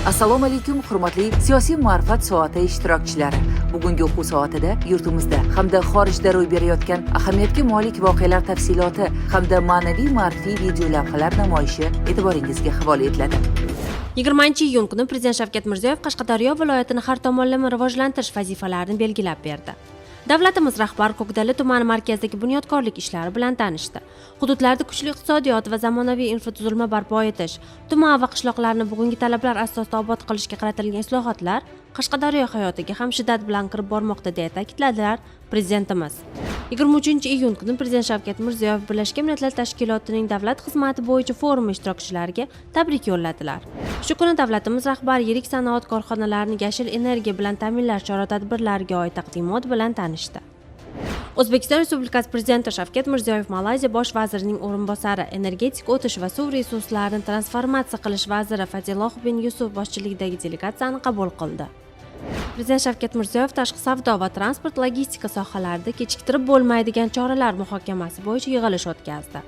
Assalomu alaykum, hurmatli siyosiy ma'rifat soati ishtirokchilari. Bugungi o'quv soatida yurtimizda hamda xorijda ro'y berayotgan ahamiyatga molik voqealar tafsiloti hamda ma'naviy ma'rifiy video lavhalar namoyishi e'tiboringizga havola etiladi. 20-iyun kuni Prezident Shavkat Mirziyoyev Qashqadaryo viloyatini har tomonlama rivojlantirish vazifalarini belgilab berdi. Davlatimiz rahbari Ko'kdala tumani markazidagi bunyodkorlik ishlari bilan tanishdi. Hududlarda kuchli iqtisodiyot va zamonaviy infratuzilma barpo etish, tuman va qishloqlarni bugungi talablar asosida obod qilishga qaratilgan islohotlar Qashqadaryo hayotiga ham shiddat bilan kirib bormoqda, deya ta'kidladilar Prezidentimiz. 23-iyun kuni Prezident Shavkat Mirziyoyev Birlashgan Millatlar Tashkilotining davlat xizmati bo'yicha forumi ishtirokchilariga tabrik yo'lladilar. Shu kuni davlatimiz rahbari yirik sanoat korxonalarini yashil energiya bilan ta'minlash chora-tadbirlariga oid taqdimot bilan tanishdi. O'zbekiston Respublikasi Prezidenti Shavkat Mirziyoyev Malayziya bosh vazirining o'rinbosari, energetik o'tish va suv resurslarini transformatsiya qilish vaziri Fadiloh bin Yusuf boshchiligidagi delegatsiyani qabul qildi. Prezident Shavkat Mirziyoyev tashqi savdo va transport logistika sohalarida kechiktirib bo'lmaydigan choralar muhokamasi bo'yicha yig'ilish o'tkazdi.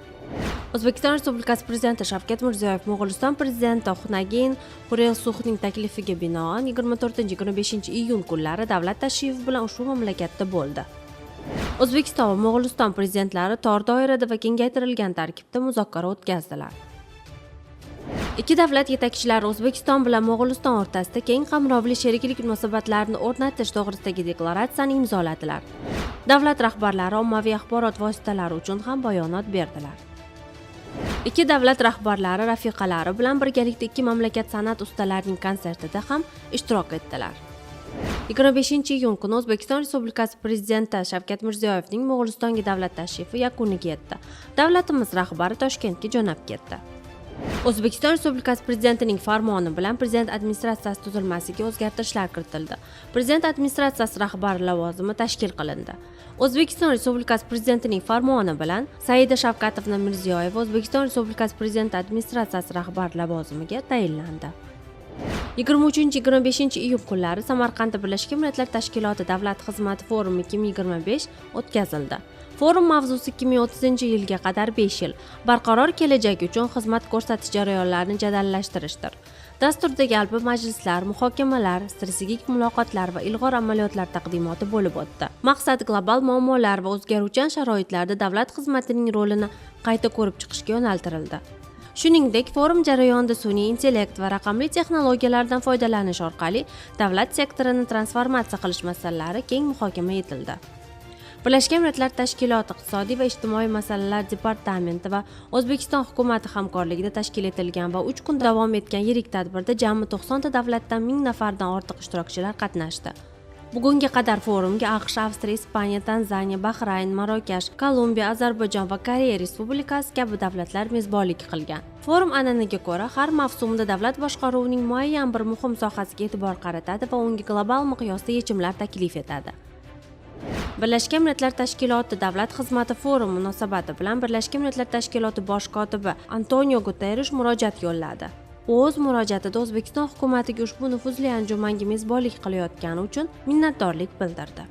O'zbekiston Respublikasi Prezidenti Shavkat Mirziyoyev Mo'g'uliston Prezidenti Xunagin Xurelsuxning taklifiga binoan 24-25-iyun kunlari davlat tashrifi bilan ushbu mamlakatda bo'ldi. O'zbekiston va Mo'g'uliston prezidentlari tor doirada va kengaytirilgan tarkibda muzokara o'tkazdilar. Ikki davlat yetakchilari O'zbekiston bilan Mo'g'uliston o'rtasida keng qamrovli sheriklik munosabatlarini o'rnatish to'g'risidagi deklaratsiyani imzoladilar. Davlat rahbarlari ommaviy axborot vositalari uchun ham bayonot berdilar. Ikki davlat rahbarlari rafiqalari bilan birgalikda ikki mamlakat san'at ustalarining konsertida ham ishtirok etdilar. 25-iyun kuni O'zbekiston Respublikasi Prezidenti Shavkat Mirziyoyevning Mo'g'ulistonga davlat tashrifi yakuniga yetdi. Davlatimiz rahbari Toshkentga jo'nab ketdi. O'zbekiston Respublikasi Prezidentining farmoni bilan Prezident administratsiyasi tuzilmasiga o'zgartirishlar kiritildi. Prezident administratsiyasi rahbari lavozimi tashkil qilindi. O'zbekiston Respublikasi Prezidentining farmoni bilan Saida Shavkatovna Mirziyoyeva O'zbekiston Respublikasi Prezidenti administratsiyasi rahbari lavozimiga tayinlandi. 23-25-iyun kunlari Samarqandda Birlashgan Millatlar Tashkiloti davlat xizmati forumi 2025 o'tkazildi. Forum mavzusi 2030-yilga qadar 5 yil barqaror kelajak uchun xizmat ko'rsatish jarayonlarini jadallashtirishdir. Dasturda yalpi majlislar, muhokamalar, strategik muloqotlar va ilg'or amaliyotlar taqdimoti bo'lib o'tdi. Maqsad global muammolar va o'zgaruvchan sharoitlarda davlat xizmatining rolini qayta ko'rib chiqishga yo'naltirildi. Shuningdek, forum jarayonida sun'iy intellekt va raqamli texnologiyalardan foydalanish orqali davlat sektorini transformatsiya qilish masalalari keng muhokama etildi. Birlashgan Millatlar Tashkiloti Iqtisodiy va ijtimoiy masalalar departamenti va O'zbekiston hukumati hamkorligida tashkil etilgan va 3 kun davom etgan yirik tadbirda jami 90 ta davlatdan 1000 nafardan ortiq ishtirokchilar qatnashdi. Bugunga qadar forumga AQSh, Avstriya, Ispaniya, Tanzaniya, Bahrayn, Marokash, Kolumbiya, Ozarbayjon va Koreya Respublikasi kabi davlatlar mezbonlik qilgan. Forum an'anaga ko'ra har mavsumda davlat boshqaruvining muayyan bir muhim sohasiga e'tibor qaratadi va unga global miqyosda yechimlar taklif etadi. Birlashgan Millatlar Tashkiloti davlat xizmati forumi munosabati bilan Birlashgan Millatlar Tashkiloti bosh kotibi Antonio Guterrish murojaat yo'lladi. U o'z murojaatida O'zbekiston hukumatiga ushbu nufuzli anjumanga mezbonlik qilayotgani uchun minnatdorlik bildirdi.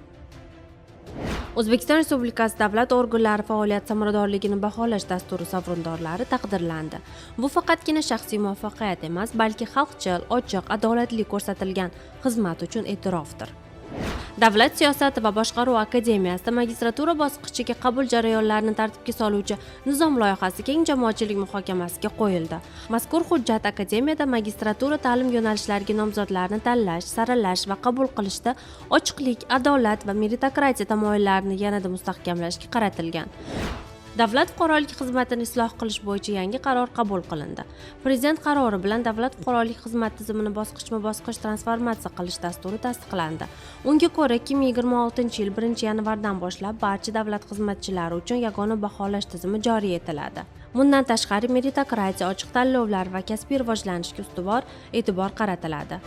O'zbekiston Respublikasi davlat organlari faoliyat samaradorligini baholash dasturi sovrindorlari taqdirlandi. Bu faqatgina shaxsiy muvaffaqiyat emas, balki xalqchil, ochiq, adolatli ko'rsatilgan xizmat uchun e'tirofdir. Davlat siyosati va boshqaruv akademiyasida magistratura bosqichiga qabul jarayonlarini tartibga soluvchi nizom loyihasi keng jamoatchilik muhokamasiga qo'yildi. Mazkur hujjat akademiyada magistratura ta'lim yo'nalishlariga nomzodlarni tanlash, saralash va qabul qilishda ochiqlik, adolat va meritokratiya tamoyillarini yanada mustahkamlashga qaratilgan. Davlat fuqarolik xizmatini isloh qilish bo'yicha yangi qaror qabul qilindi. Prezident qarori bilan davlat fuqarolik xizmat tizimini bosqichma-bosqich transformatsiya qilish dasturi tasdiqlandi. Unga ko'ra, 2026-yil 1-yanvardan boshlab barcha davlat xizmatchilari uchun yagona baholash tizimi joriy etiladi. Bundan tashqari, meritokratiya, ochiq tanlovlar va kasbiy rivojlanishga ustuvor e'tibor qaratiladi.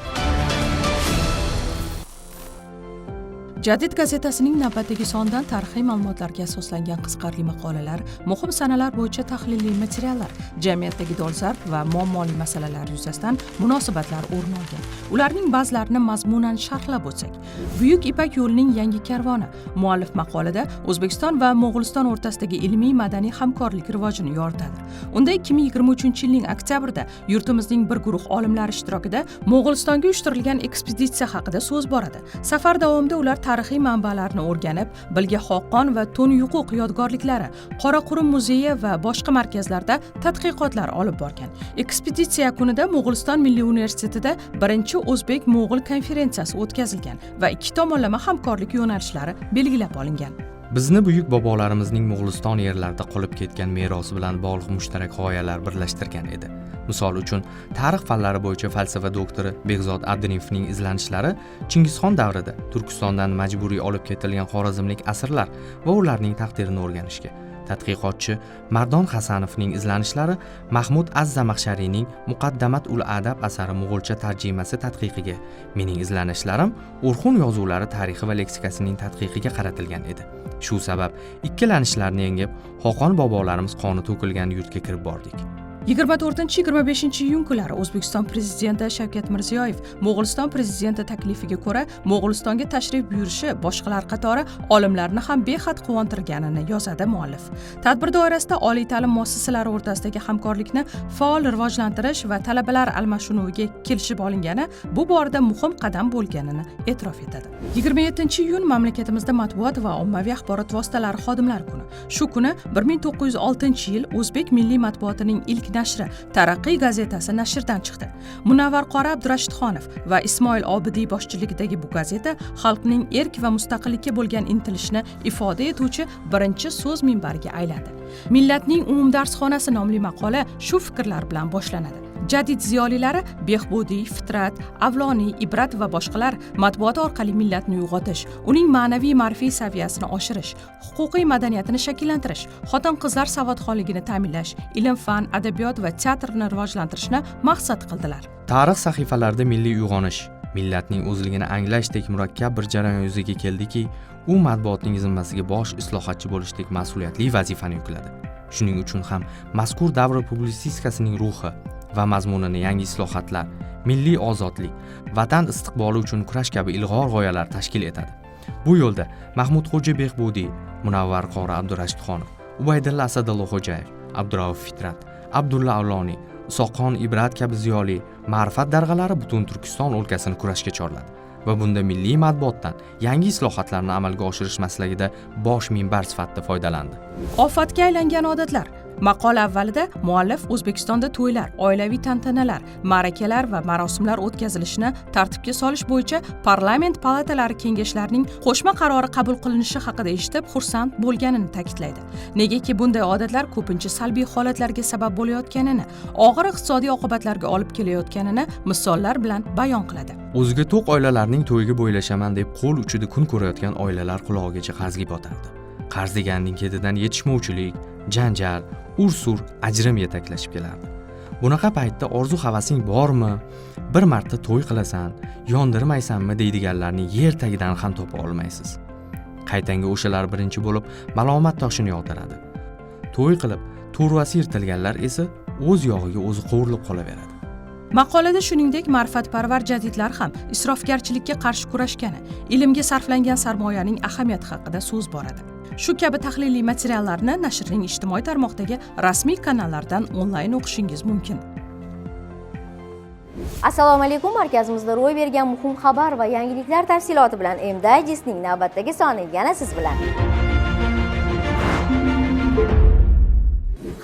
Jadid gazetasining navbatdagi sonidan tarixiy ma'lumotlarga asoslangan qiziqarli maqolalar, muhim sanalar bo'yicha tahliliy materiallar, jamiyatdagi dolzarb va muammoli masalalar yuzasidan munosabatlar o'rin olgan. Ularning ba'zilarini mazmunan sharhlab o'tsak. Buyuk Ipak yo'lining yangi karvoni. Muallif maqolada O'zbekiston va Mo'g'uliston o'rtasidagi ilmiy madaniy hamkorlik rivojini yoritadi. Unda 2023-yilning oktyabrida yurtimizning bir guruh olimlari ishtirokida Mo'g'ulistonga uyushtirilgan ekspeditsiya haqida so'z boradi. Safar davomida ular tarixiy manbalarni o'rganib, Bilga Xoqon va To'n Yuquq yodgorliklari, Qoraqurum muzeyi va boshqa markazlarda tadqiqotlar olib borgan. Ekspeditsiya yakunida Mo'g'uliston Milliy universitetida birinchi o'zbek-mo'g'ul konferensiyasi o'tkazilgan va ikki tomonlama hamkorlik yo'nalishlari belgilab olingan. Bizni buyuk bobolarimizning Mo'g'uliston yerlarida qolib ketgan merosi bilan bog'liq mushtarak g'oyalar birlashtirgan edi. Misol uchun, tarix fanlari bo'yicha falsafa doktori Behzod Abdinimovning izlanishlari Chingizxon davrida Turkistondan majburiy olib ketilgan xorazmlik asirlar va ularning taqdirini o'rganishga, tadqiqotchi Mardon Hasanovning izlanishlari Mahmud Az-Zamaxshariyning Muqaddamat ul adab asari mo'g'ulcha tarjimasi tadqiqiga, mening izlanishlarim O'rxun yozuvlari tarixi va leksikasining tadqiqiga qaratilgan edi. Shu sabab ikkilanishlarni yengib, Xoqon bobolarimiz qoni to'kilgan yurtga kirib bordik. 24-25 iyun kunlari O'zbekiston prezidenti Shavkat Mirziyoyev Mo'g'uliston prezidenti taklifiga ko'ra Mo'g'ulistonga tashrif buyurishi boshqalar qatori olimlarni ham behad quvontirganini yozadi muallif. Tadbir doirasida oliy ta'lim muassasalari o'rtasidagi hamkorlikni faol rivojlantirish va talabalar almashinuviga kelishib olingani bu borada muhim qadam bo'lganini e'tirof etadi. 27 iyun mamlakatimizda matbuot va ommaviy axborot vositalari xodimlari kuni. Shu kuni 1906-yil o'zbek milliy matbuotining ilk nashri Taraqqiy gazetasi nashrdan chiqdi. Munavvar qori Abdurashidxonov va Ismoil Obidiy boshchiligidagi bu gazeta xalqning erk va mustaqillikka bo'lgan intilishini ifoda etuvchi birinchi so'z minbariga aylandi. Millatning umumdarsxonasi nomli maqola shu fikrlar bilan boshlanadi. Jadid ziyolilari Behbudiy, Fitrat, Avloniy, Ibrat va boshqalar matbuot orqali millatni uyg'otish, uning ma'naviy ma'rifiy saviyasini oshirish, huquqiy madaniyatini shakllantirish, xotin qizlar savodxonligini ta'minlash, ilm fan, adabiyot va teatrni rivojlantirishni maqsad qildilar. Tarix sahifalarida milliy uyg'onish, millatning o'zligini anglashdek murakkab bir jarayon yuzaga keldiki, u matbuotning zimmasiga bosh islohotchi bo'lishdek mas'uliyatli vazifani yukladi. Shuning uchun ham mazkur davr publitsistikasining ruhi va mazmunini yangi islohotlar, milliy ozodlik, vatan istiqboli uchun kurash kabi ilg'or g'oyalar tashkil etadi. Bu yo'lda Mahmudxo'ja Behbudiy, Munavvar qori Abdurashidxonov, Ubaydulla Asadulloxo'jayev, Abdurauf Fitrat, Abdulla Avloniy, Isoqxon Ibrat kabi ziyoli ma'rifat darg'alari butun Turkiston o'lkasini kurashga chorladi va bunda milliy matbuotdan yangi islohotlarni amalga oshirish maslagida bosh minbar sifatida foydalandi. Ofatga aylangan odatlar. Maqola avvalida muallif O'zbekistonda to'ylar, oilaviy tantanalar, ma'rakalar va marosimlar o'tkazilishini tartibga solish bo'yicha parlament palatalari kengashlarining qo'shma qarori qabul qilinishi haqida eshitib xursand bo'lganini ta'kidlaydi. Negaki bunday odatlar ko'pincha salbiy holatlarga sabab bo'layotganini, og'ir iqtisodiy oqibatlarga olib kelayotganini misollar bilan bayon qiladi. O'ziga to'q oilalarning to'yiga bo'ylashaman deb qo'l uchida kun ko'rayotgan oilalar qulog'igacha qarzga botardi. Qarz deganning ketidan yetishmovchilik, janjal, ur-sur, ajrim yetaklashib kelardi. Bunaqa paytda orzu havasing bormi, bir marta to'y qilasan, yondirmaysanmi deydiganlarni yer tagidan ham topa olmaysiz. Qaytanga o'shalar birinchi bo'lib malomat toshini yog'diradi. To'y qilib to'rvasi yirtilganlar esa o'z yog'iga o'zi qovurilib qolaveradi. Maqolada shuningdek ma'rifatparvar jadidlar ham isrofgarchilikka qarshi kurashgani, ilmga sarflangan sarmoyaning ahamiyati haqida so'z boradi. Shu kabi tahliliy materiallarni nashrning ijtimoiy tarmoqdagi rasmiy kanallaridan onlayn o'qishingiz mumkin. Assalomu alaykum. Markazimizda ro'y bergan muhim xabar va yangiliklar tafsiloti bilan M Digestning navbatdagi soni yana siz bilan.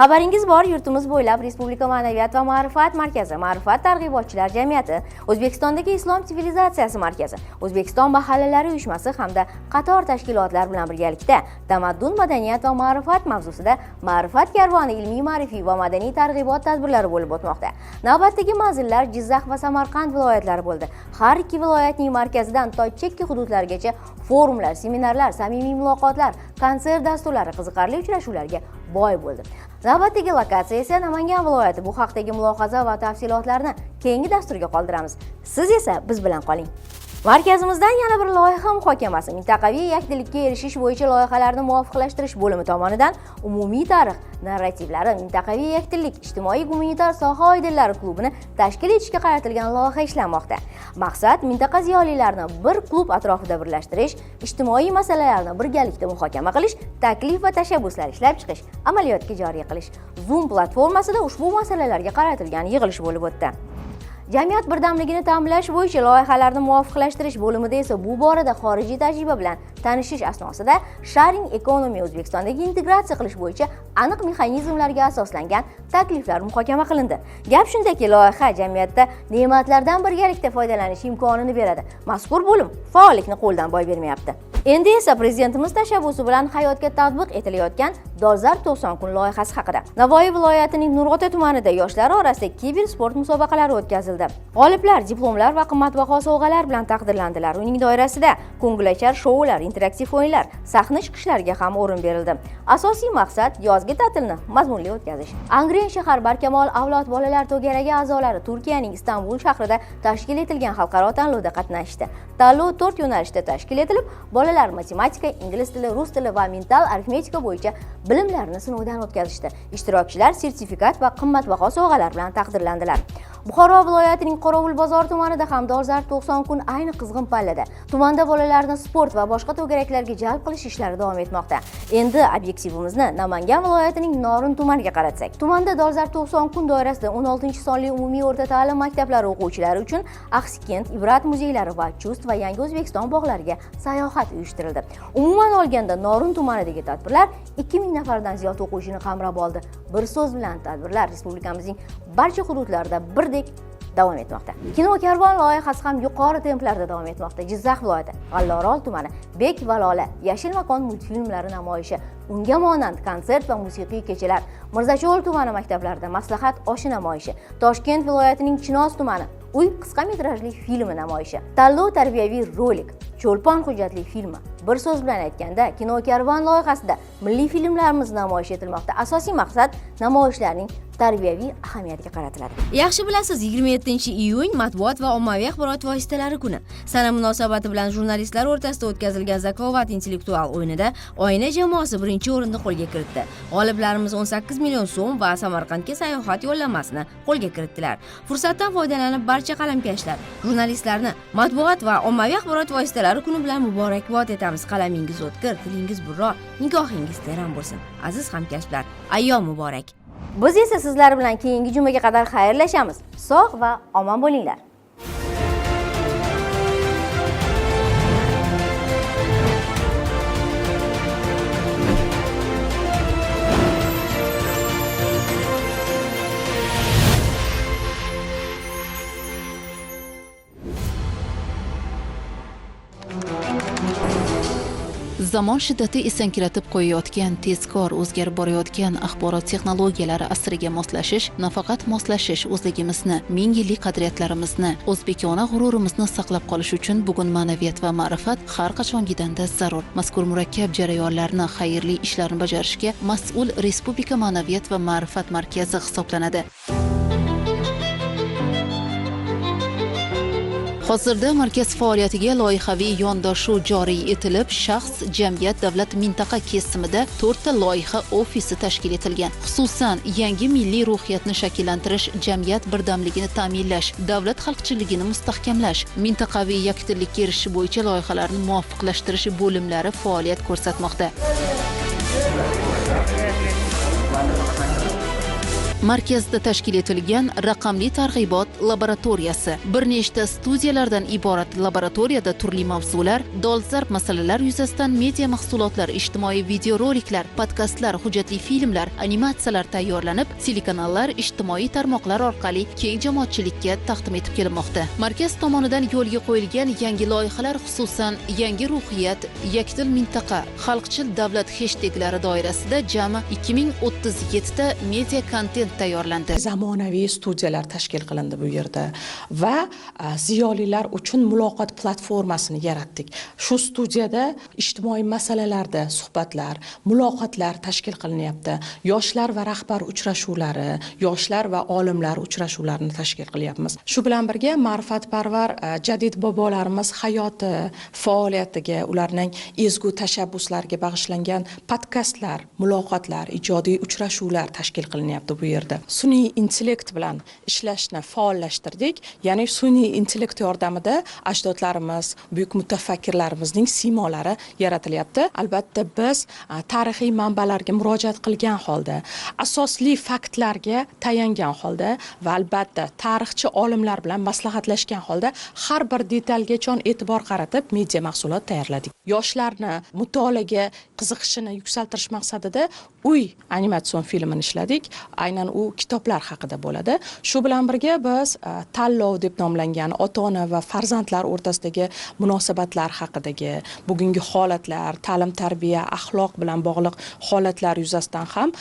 Xabaringiz bor, yurtimiz bo'ylab Respublika ma'naviyat va ma'rifat markazi, Ma'rifat targ'ibotchilar jamiyati, O'zbekistondagi Islom sivilizatsiyasi markazi, O'zbekiston mahallalari uyushmasi hamda qator tashkilotlar bilan birgalikda tamaddun, madaniyat va ma'rifat mavzusida Ma'rifat karvoni ilmiy ma'rifiy va madaniy targ'ibot tadbirlari bo'lib o'tmoqda. Navbatdagi manzillar Jizzax va Samarqand viloyatlari bo'ldi. Har ikki viloyatning markazidan to chekka hududlargacha forumlar, seminarlar, samimiy muloqotlar, konsert dasturlari, qiziqarli uchrashuvlarga boy bo'ldi. Navbatdagi lokatsiya esa Namangan viloyati. Bu haqdagi mulohaza va tafsilotlarni keyingi dasturga qoldiramiz. Siz esa biz bilan qoling. Markazimizdan yana bir loyiha muhokamasi mintaqaviy yakdillikka erishish bo'yicha loyihalarni muvofiqlashtirish bo'limi tomonidan umumiy tarix narrativlari, mintaqaviy yakdillik, ijtimoiy gumanitar soha oydinlari klubini tashkil etishga qaratilgan loyiha ishlanmoqda. Maqsad mintaqa ziyolilarini bir klub atrofida birlashtirish, ijtimoiy masalalarni birgalikda muhokama qilish, taklif va tashabbuslar ishlab chiqish, amaliyotga joriy qilish. Zoom platformasida ushbu masalalarga qaratilgan yig'ilish bo'lib o'tdi. Jamiyat birdamligini ta'minlash bo'yicha loyihalarni muvofiqlashtirish bo'limida esa bu borada xorijiy tajriba bilan tanishish asnosida Sharing Economy O'zbekistondagi integratsiya qilish bo'yicha aniq mexanizmlarga asoslangan takliflar muhokama qilindi. Gap shundaki, loyiha jamiyatda ne'matlardan birgalikda foydalanish imkonini beradi. Mazkur bo'lim faollikni qo'ldan boy bermayapti. Endi esa prezidentimiz tashabbusi bilan hayotga tatbiq etilayotgan Dolzarb 90 kun loyihasi haqida. Navoiy viloyatining Nurota tumanida yoshlar orasida kibersport musobaqalari o'tkazildi. G'oliblar diplomlar va qimmatbaho sovg'alar bilan taqdirlandilar. Uning doirasida ko'ngilochar shoular, interaktiv o'yinlar, sahna chiqishlariga ham o'rin berildi. Asosiy maqsad yozgi ta'tilni mazmunli o'tkazish. Angren shahar Barkamol avlod bolalar to'garagi a'zolari Turkiyaning Istanbul shahrida tashkil etilgan xalqaro tanlovda qatnashdi. Tanlov 4 yo'nalishda tashkil etilib, bolalar matematika, ingliz tili, rus tili va mental arifmetika bo'yicha bilimlarini sinovdan o'tkazishdi. Ishtirokchilar sertifikat va qimmatbaho sovg'alar bilan taqdirlandilar. Buxoro viloyatining Qorovulbozor tumanida ham dolzarb 90 kun ayni qizg'in pallada. Tumanda bolalarni sport va boshqa to'garaklarga jalb qilish ishlari davom etmoqda. Endi obyektivimizni Namangan viloyatining Norin tumaniga qaratsak. Tumanda dolzarb 90 kun doirasida 16-sonli umumiy o'rta ta'lim maktablari o'quvchilari uchun Axsikent, Ibrat muzeylari va Chust va Yangi O'zbekiston bog'lariga sayohat uyushtirildi. Umuman olganda Norin tumanidagi tadbirlar 2000 nafardan ziyod o'quvchini qamrab oldi. Bir so'z bilan tadbirlar respublikamizning barcha hududlarida birdek davom etmoqda. Kino karvon loyihasi ham yuqori templarda davom etmoqda. Jizzax viloyati, G'allaorol tumani, Bek va Lola, Yashil makon multfilmlari namoyishi, unga monand konsert va musiqiy kechalar, Mirzacho'l tumani maktablarida maslahat oshi namoyishi, Toshkent viloyatining Chinoz tumani Uy qisqa metrajli filmi namoyishi, tanlov tarbiyaviy rolik, Cho'lpon hujjatli filmi. Bir so'z bilan aytganda, Kino karvon loyihasida milliy filmlarimiz namoyish etilmoqda. Asosiy maqsad namoyishlarning tarbiyaviy ahamiyatiga qaratiladi. Yaxshi bilasiz, 27-iyun matbuot va ommaviy axborot vositalari kuni. Sana munosabati bilan jurnalistlar o'rtasida o'tkazilgan Zakovat intellektual o'yinida Oyna jamoasi birinchi o'rinni qo'lga kiritdi. G'oliblarimiz 18 million so'm va Samarqandga sayohat yo'llanmasini qo'lga kiritdilar. Fursatdan foydalanib barcha qalamkashlar, jurnalistlarni matbuot va ommaviy axborot vositalari kuni bilan muborakbod etamiz. Qalamingiz o'tkir, tilingiz burro, nigohingiz teran bo'lsin. Aziz hamkasblar, ayyom muborak. Biz esa sizlar bilan keyingi jumaga qadar xayrlashamiz. Sog' va omon bo'linglar. Zamon shiddati esankiratib qo'yayotgan, tezkor o'zgarib borayotgan axborot texnologiyalari asriga moslashish, nafaqat moslashish, o'zligimizni, ming yillik qadriyatlarimizni, o'zbekona g'ururimizni saqlab qolish uchun bugun ma'naviyat va ma'rifat har qachongidanda zarur. Mazkur murakkab jarayonlarni, xayrli ishlarni bajarishga mas'ul Respublika ma'naviyat va ma'rifat markazi hisoblanadi. Hozirda markaz faoliyatiga loyihaviy yondashuv joriy etilib, shaxs, jamiyat, davlat, mintaqa kesimida 4 ta loyiha ofisi tashkil etilgan. Xususan, yangi milliy ruhiyatni shakllantirish, jamiyat birdamligini ta'minlash, davlat xalqchilligini mustahkamlash, mintaqaviy yakdillikka erishish bo'yicha loyihalarni muvofiqlashtirish bo'limlari faoliyat ko'rsatmoqda. Markazda tashkil etilgan raqamli targ'ibot laboratoriyasi bir nechta studiyalardan iborat laboratoriyada turli mavzular, dolzarb masalalar yuzasidan media mahsulotlar, ijtimoiy videoroliklar, podkastlar, hujjatli filmlar, animatsiyalar tayyorlanib, telekanallar, ijtimoiy tarmoqlar orqali keng jamoatchilikka taqdim etib kelinmoqda. Markaz tomonidan yo'lga qo'yilgan yangi loyihalar, xususan, yangi ruhiyat, yakdil mintaqa, xalqchil davlat hashtaglari doirasida jami 2037 ta media kontent kontent tayyorlandi. Zamonaviy studiyalar tashkil qilindi bu yerda va ziyolilar uchun muloqot platformasini yaratdik. Shu studiyada ijtimoiy masalalarda suhbatlar, muloqotlar tashkil qilinyapti. Yoshlar va rahbar uchrashuvlari, yoshlar va olimlar uchrashuvlarini tashkil qilyapmiz. Shu bilan birga ma'rifatparvar jadid bobolarimiz hayoti, faoliyatiga, ularning ezgu tashabbuslariga bag'ishlangan podkastlar, muloqotlar, ijodiy uchrashuvlar tashkil qilinyapti bu yerda. Sun'iy intellekt bilan ishlashni faollashtirdik. Ya'ni sun'iy intellekt yordamida ajdodlarimiz, buyuk mutafakkirlarimizning siymolari yaratilyapti. Albatta biz tarixiy manbalarga murojaat qilgan holda, asosli faktlarga tayangan holda va albatta tarixchi olimlar bilan maslahatlashgan holda har bir detalgacha e'tibor qaratib media mahsulot tayyorladik. Yoshlarni mutolaaga qiziqishini yuksaltirish maqsadida Uy animatsion filmini ishladik. Aynan u kitoblar haqida bo'ladi. Shu bilan birga biz tanlov deb nomlangan ota-ona va farzandlar o'rtasidagi munosabatlar haqidagi bugungi holatlar, ta'lim-tarbiya, axloq bilan bog'liq holatlar yuzasidan ham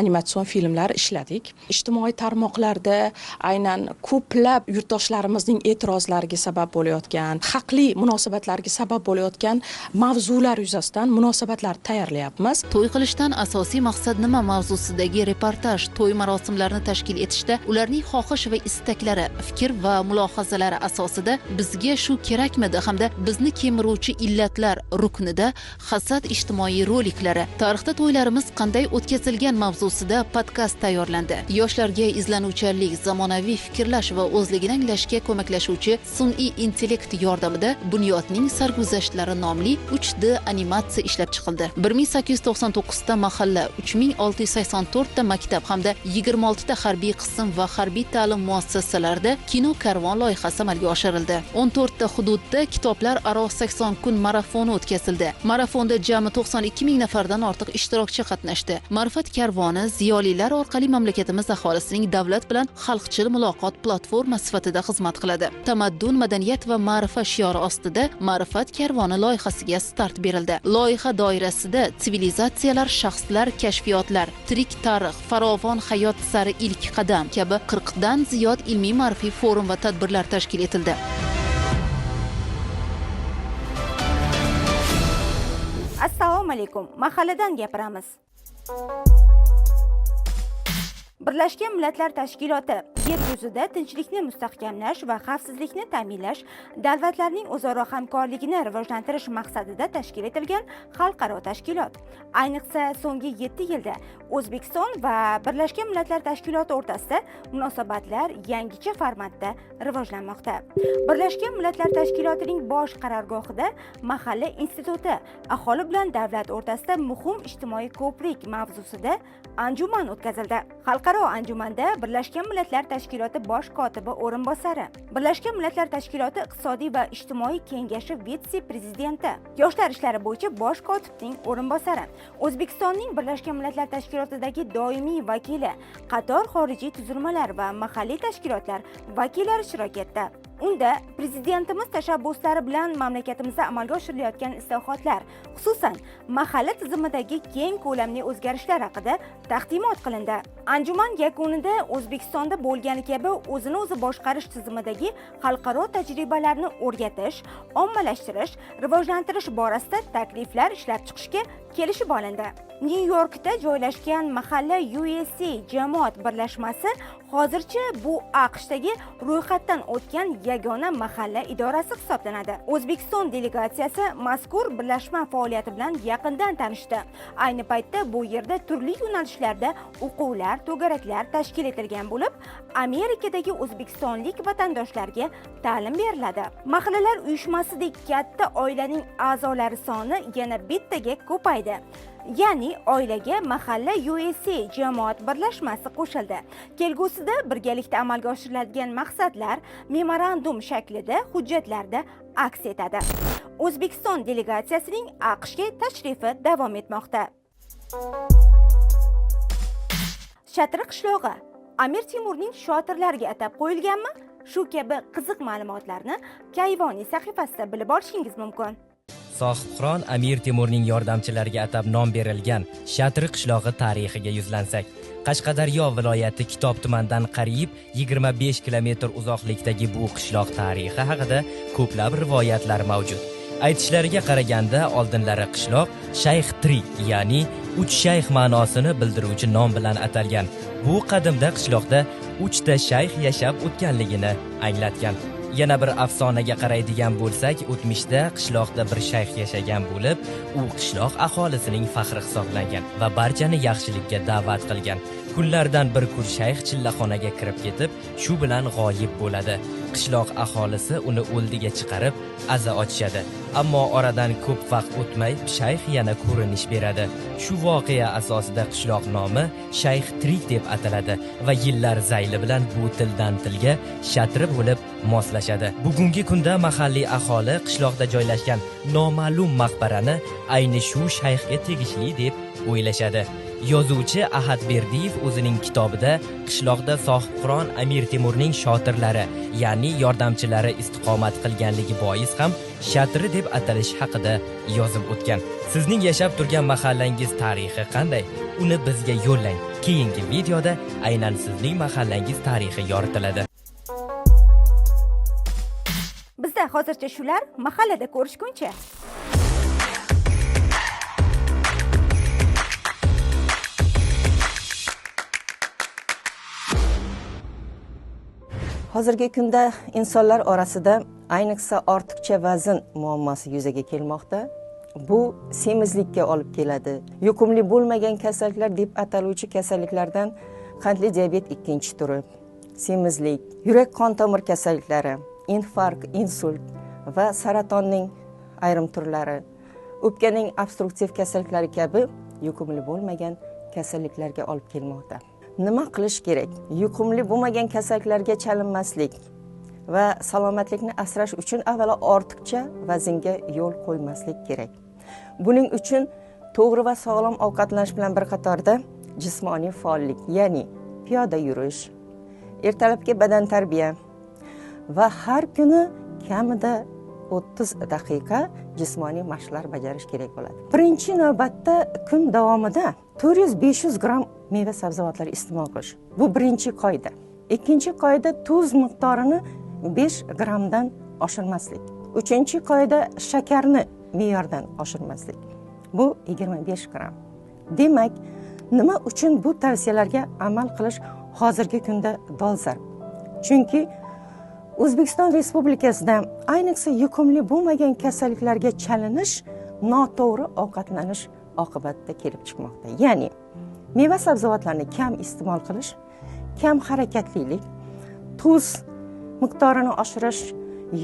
animatsion filmlar ishladik. Ijtimoiy tarmoqlarda aynan ko'plab yurtdoshlarimizning e'tirozlariga sabab bo'layotgan, haqli munosabatlarga sabab bo'layotgan mavzular yuzasidan munosabatlar tayyorlayapmiz. To'y qilishdan asosiy maqsad nima mavzusidagi reportaj to'y marosimlarini tashkil etishda ularning xohish va istaklari, fikr va mulohazalari asosida bizga shu kerakmidi hamda bizni kemiruvchi illatlar ruknida hasad ijtimoiy roliklari, tarixda to'ylarimiz qanday o'tkazilgan mavzusida podkast tayyorlandi. Yoshlarga izlanuvchanlik, zamonaviy fikrlash va o'zligini anglashga ko'maklashuvchi sun'iy intellekt yordamida Bunyodning sarguzashtlari nomli 3D animatsiya ishlab chiqildi. 1899 ta mahalla, 3684 ta maktab hamda 26 ta harbiy qism va harbiy ta'lim muassasalarida kino karvon loyihasi amalga oshirildi. 14 ta hududda kitoblar aro 80 kun marafoni o'tkazildi. Marafonda jami 92 ming nafardan ortiq ishtirokchi qatnashdi. Ma'rifat karvoni ziyolilar orqali mamlakatimiz aholisining davlat bilan xalqchil muloqot platformasi sifatida xizmat qiladi. Tamaddun, madaniyat va ma'rifa shiori ostida Ma'rifat karvoni loyihasiga start berildi. Loyiha doirasida sivilizatsiyalar, shaxslar, kashfiyotlar, tirik tarix, farovon hayot sari ilk qadam kabi 40 dan ziyod ilmiy ma'rifiy forum va tadbirlar tashkil etildi. Assalomu alaykum. Mahalladan gapiramiz. Birlashgan Millatlar Tashkiloti yer yuzida tinchlikni mustahkamlash va xavfsizlikni ta'minlash, davlatlarning o'zaro hamkorligini rivojlantirish maqsadida tashkil etilgan xalqaro tashkilot. Ayniqsa so'nggi 7 yilda O'zbekiston va Birlashgan Millatlar Tashkiloti o'rtasida munosabatlar yangicha formatda rivojlanmoqda. Birlashgan Millatlar Tashkilotining bosh qarorgohida mahalla instituti aholi bilan davlat o'rtasida muhim ijtimoiy ko'prik mavzusida anjuman o'tkazildi. Xalqaro anjumanda Birlashgan Millatlar Tashkiloti bosh kotibi o'rinbosari, Birlashgan Millatlar Tashkiloti iqtisodiy va ijtimoiy kengashi vitse-prezidenti, yoshlar ishlari bo'yicha bosh kotibning o'rinbosari, O'zbekistonning Birlashgan Millatlar Tashkilotidagi doimiy vakili, qator xorijiy tuzilmalar va mahalliy tashkilotlar vakillari ishtirok etdi. Unda prezidentimiz tashabbuslari bilan mamlakatimizda amalga oshirilayotgan islohotlar, xususan, mahalla tizimidagi keng ko'lamli o'zgarishlar haqida taqdimot qilindi. Anjuman yakunida O'zbekistonda bo'lgani kabi o'zini o'zi boshqarish tizimidagi xalqaro tajribalarni o'rgatish, ommalashtirish, rivojlantirish borasida takliflar ishlab chiqishga kelishib olindi. Nyu-Yorkda joylashgan Mahalla USA jamoat birlashmasi hozircha bu AQShdagi ro'yxatdan o'tgan yagona mahalla idorasi hisoblanadi. O'zbekiston delegatsiyasi mazkur birlashma faoliyati bilan yaqindan tanishdi. Ayni paytda bu yerda turli yo'nalishlarda o'quvlar, to'garaklar tashkil etilgan bo'lib, Amerikadagi o'zbekistonlik vatandoshlarga ta'lim beriladi. Mahallalar uyushmasidek katta oilaning a'zolari soni yana bittaga ko'paydi. Ya'ni oilaga Mahalla USA jamoat birlashmasi qo'shildi. Kelgusida birgalikda amalga oshiriladigan maqsadlar memorandum shaklida hujjatlarda aks etadi. O'zbekiston delegatsiyasining AQShga tashrifi davom etmoqda. Shatri qishlog'i Amir Temurning shotirlariga atab qo'yilganmi? Shu kabi qiziq ma'lumotlarni Kayvoni sahifasida bilib olishingiz mumkin. Sohibqiron Amir Temurning yordamchilariga atab nom berilgan Shatri qishlog'i tarixiga yuzlansak, Qashqadaryo viloyati Kitob tumanidan qariyb 25 kilometr uzoqlikdagi bu qishloq tarixi haqida ko'plab rivoyatlar mavjud. Aytishlariga qaraganda, oldinlari qishloq Shayx Tri, ya'ni uch shayx ma'nosini bildiruvchi nom bilan atalgan. Bu qadimda qishloqda 3 ta shayx yashab o'tganligini anglatgan. Yana bir afsonaga qaraydigan bo'lsak, o'tmishda qishloqda bir shayx yashagan bo'lib, u qishloq aholisining faxri hisoblangan va barchani yaxshilikka da'vat qilgan. Kunlardan bir kun shayx chillaxonaga kirib ketib, shu bilan g'oyib bo'ladi. Qishloq aholisi uni o'ldiga chiqarib, aza ochishadi. Ammo oradan ko'p vaqt o'tmay shayx yana ko'rinish beradi. Shu voqea asosida qishloq nomi Shayx Tri deb ataladi va yillar zayli bilan bu tildan tilga shatri bo'lib moslashadi. Bugungi kunda mahalliy aholi qishloqda joylashgan noma'lum maqbarani ayni shu shayxga tegishli deb o'ylashadi. Yozuvchi Ahad Berdiyev o'zining kitobida qishloqda sohibqiron Amir Temurning shotirlari, ya'ni yordamchilari istiqomat qilganligi bois ham shatri deb atalishi haqida yozib o'tgan. Sizning yashab turgan mahallangiz tarixi qanday? Uni bizga yo'llang. Keyingi videoda aynan sizning mahallangiz tarixi yoritiladi. Bizda hozircha shular, mahallada ko'rishguncha. Hozirgi kunda insonlar orasida ayniqsa ortiqcha vazn muammosi yuzaga kelmoqda. Bu semizlikka olib keladi. Yuqumli bo'lmagan kasalliklar deb ataluvchi kasalliklardan qandli diabet 2-turi, semizlik, yurak qon tomir kasalliklari, infarkt, insult va saratonning ayrim turlari, o'pkaning obstruktiv kasalliklari kabi yuqumli bo'lmagan kasalliklarga olib kelmoqda. Nima qilish kerak? Yuqumli bo'lmagan kasalliklarga chalinmaslik va salomatlikni asrash uchun avvalo ortiqcha vaznga yo'l qo'ymaslik kerak. Buning uchun to'g'ri va sog'lom ovqatlanish bilan bir qatorda jismoniy faollik, ya'ni piyoda yurish, ertalabki badantarbiya va har kuni kamida 30 daqiqa jismoniy mashqlar bajarish kerak bo'ladi. Birinchi navbatda kun davomida 400-500 gramm meva sabzavotlar iste'mol qilish. Bu birinchi qoida. Ikkinchi qoida tuz miqdorini 5 grammdan oshirmaslik. Uchinchi qoida shakarni me'yordan oshirmaslik. Bu 25 gramm. Demak, nima uchun bu tavsiyalarga amal qilish hozirgi kunda dolzarb? Chunki O'zbekiston Respublikasida ayniqsa yuqumli bo'lmagan kasalliklarga chalinish noto'g'ri ovqatlanish oqibatida kelib chiqmoqda. Ya'ni meva sabzavotlarni kam iste'mol qilish, kam harakatlilik, tuz miqdorini oshirish,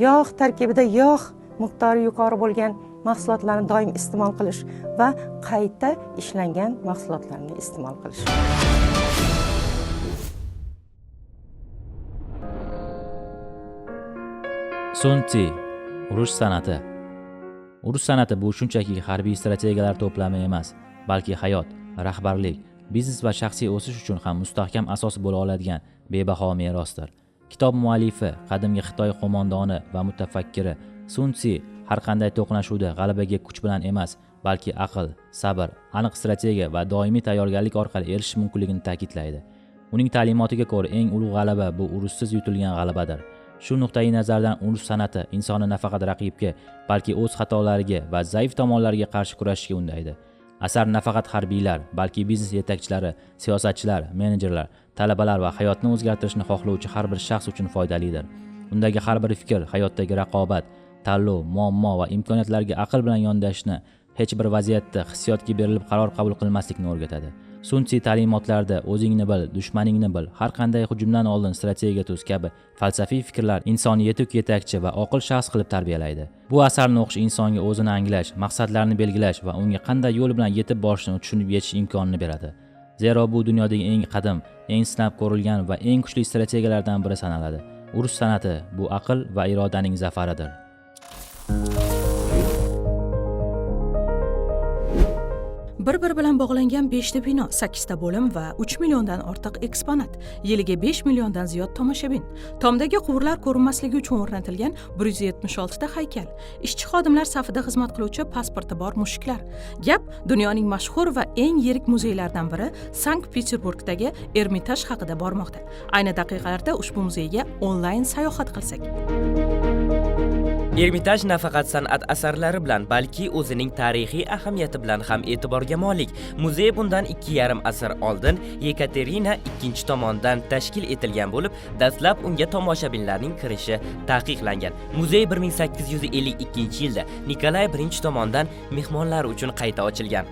yog' tarkibida yog' miqdori yuqori bo'lgan mahsulotlarni doim iste'mol qilish va qayta ishlangan mahsulotlarni iste'mol qilish. Sun Tzu, urush san'ati. Urush san'ati bu shunchaki harbiy strategiyalar to'plami emas, balki hayot, rahbarlik, biznes va shaxsiy o'sish uchun ham mustahkam asos bo'la oladigan bebaho merosdir. Kitob muallifi, qadimgi Xitoy qo'mondoni va mutafakkiri Sun Tzu har qanday to'qnashuvda g'alabaga kuch bilan emas, balki aql, sabr, aniq strategiya va doimiy tayyorgarlik orqali erishish mumkinligini ta'kidlaydi. Uning ta'limotiga ko'ra, eng ulug' g'alaba bu urushsiz yutilgan g'alabadir. Shu nuqtai nazardan urush san'ati insonni nafaqat raqibga, balki o'z xatolariga va zaif tomonlariga qarshi kurashishga undaydi. Asar nafaqat harbiylar, balki biznes yetakchilari, siyosatchilar, menejerlar, talabalar va hayotni o'zgartirishni xohlovchi har bir shaxs uchun foydalidir. Undagi har bir fikr hayotdagi raqobat, tanlov, muammo va imkoniyatlarga aql bilan yondashishni, hech bir vaziyatda hissiyotga berilib qaror qabul qilmaslikni o'rgatadi. Sun Tzu ta'limotlarida o'zingni bil, dushmaningni bil, har qanday hujumdan oldin strategiya tuz kabi falsafiy fikrlar insonni yetuk yetakchi va oqil shaxs qilib tarbiyalaydi. Bu asarni o'qish insonga o'zini anglash, maqsadlarini belgilash va unga qanday yo'l bilan yetib borishni tushunib yetish imkonini beradi. Zero bu dunyodagi eng qadim, eng sinab ko'rilgan va eng kuchli strategiyalardan biri sanaladi. Urush san'ati bu aql va irodaning zafaridir. Bir-biri bilan bog'langan 5 ta bino, 8 ta bo'lim va 3 milliondan ortiq eksponat, yiliga 5 milliondan ziyod tomoshabin. Tomdagi quvurlar ko'rinmasligi uchun o'rnatilgan 176 ta haykal, ishchi xodimlar safida xizmat qiluvchi pasporti bor mushuklar. Gap dunyoning mashhur va eng yirik muzeylaridan biri Sankt-Peterburgdagi Ermitaj haqida bormoqda. Ayni daqiqalarda ushbu muzeyga onlayn sayohat qilsak. Ermitaj nafaqat san'at asarlari bilan, balki o'zining tarixiy ahamiyati bilan ham e'tiborga molik. Muzey bundan 2,5 asr oldin Yekaterina II tomonidan tashkil etilgan bo'lib, dastlab unga tomoshabinlarning kirishi taqiqlangan. Muzey 1852-yilda Nikolay I tomonidan mehmonlar uchun qayta ochilgan.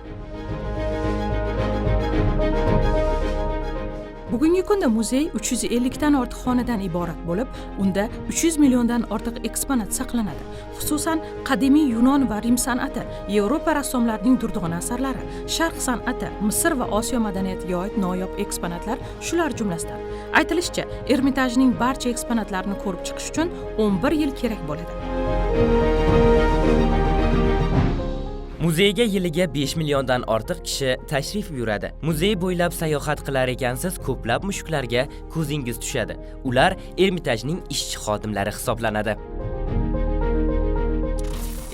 Bugungi kunda muzey 350 dan ortiq xonadan iborat bo'lib, unda 300 milliondan ortiq eksponat saqlanadi. Xususan, qadimiy Yunon va Rim san'ati, Yevropa rassomlarining durdona asarlari, Sharq san'ati, Misr va Osiyo madaniyatiga oid noyob eksponatlar shular jumlasidan. Aytilishicha, Ermitajning barcha eksponatlarini ko'rib chiqish uchun 11 yil kerak bo'ladi. Muzeyga yiliga 5 milliondan ortiq kishi tashrif buyuradi. Muzey bo'ylab sayohat qilar ekansiz, ko'plab mushuklarga ko'zingiz tushadi. Ular Ermitajning ishchi xodimlari hisoblanadi.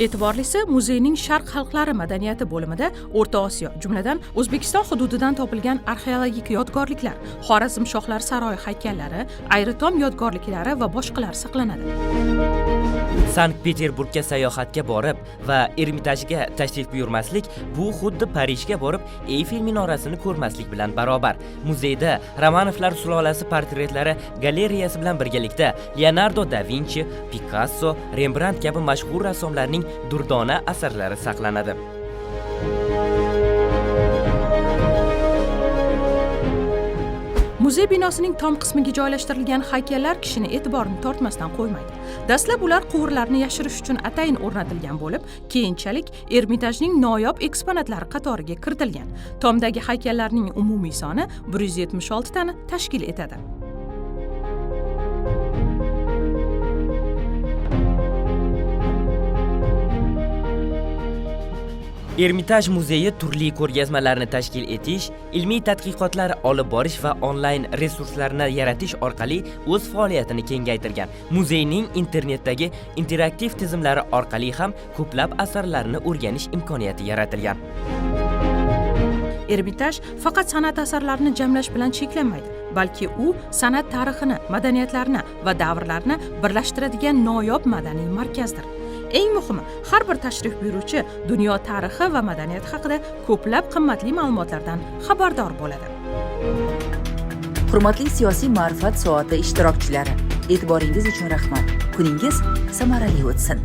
E'tiborlisi, muzeyning Sharq xalqlari madaniyati bo'limida O'rta Osiyo, jumladan O'zbekiston hududidan topilgan arxeologik yodgorliklar, Xorazm shohlar saroyi haykallari, Ayritom yodgorliklari va boshqalar saqlanadi. Sankt-Peterburgga sayohatga borib va Ermitajga tashrif buyurmaslik bu xuddi Parijga borib Eyfel minorasini ko'rmaslik bilan barobar. Muzeyda Romanovlar sulolasi portretlari galereyasi bilan birgalikda Leonardo da Vinchi, Picasso, Rembrandt kabi mashhur rassomlarning durdona asarlari saqlanadi. Muzey binosining tom qismiga joylashtirilgan haykallar kishini e'tiborini tortmasdan qo'ymaydi. Dastlab ular quvurlarni yashirish uchun atayin o'rnatilgan bo'lib, keyinchalik Ermitajning noyob eksponatlari qatoriga kiritilgan. Tomdagi haykallarning umumiy soni 176 tani tashkil etadi. Ermitaj muzeyi turli ko'rgazmalarni tashkil etish, ilmiy tadqiqotlar olib borish va onlayn resurslarni yaratish orqali o'z faoliyatini kengaytirgan. Muzeyning internetdagi interaktiv tizimlari orqali ham ko'plab asarlarni o'rganish imkoniyati yaratilgan. Ermitaj faqat san'at asarlarini jamlash bilan cheklanmaydi, balki u san'at tarixini, madaniyatlarni va davrlarni birlashtiradigan noyob madaniy markazdir. Eng muhimi, har bir tashrif buyuruvchi dunyo tarixi va madaniyati haqida ko'plab qimmatli ma'lumotlardan xabardor bo'ladi. Hurmatli siyosiy ma'rifat soati ishtirokchilari, e'tiboringiz uchun rahmat. Kuningiz samarali o'tsin.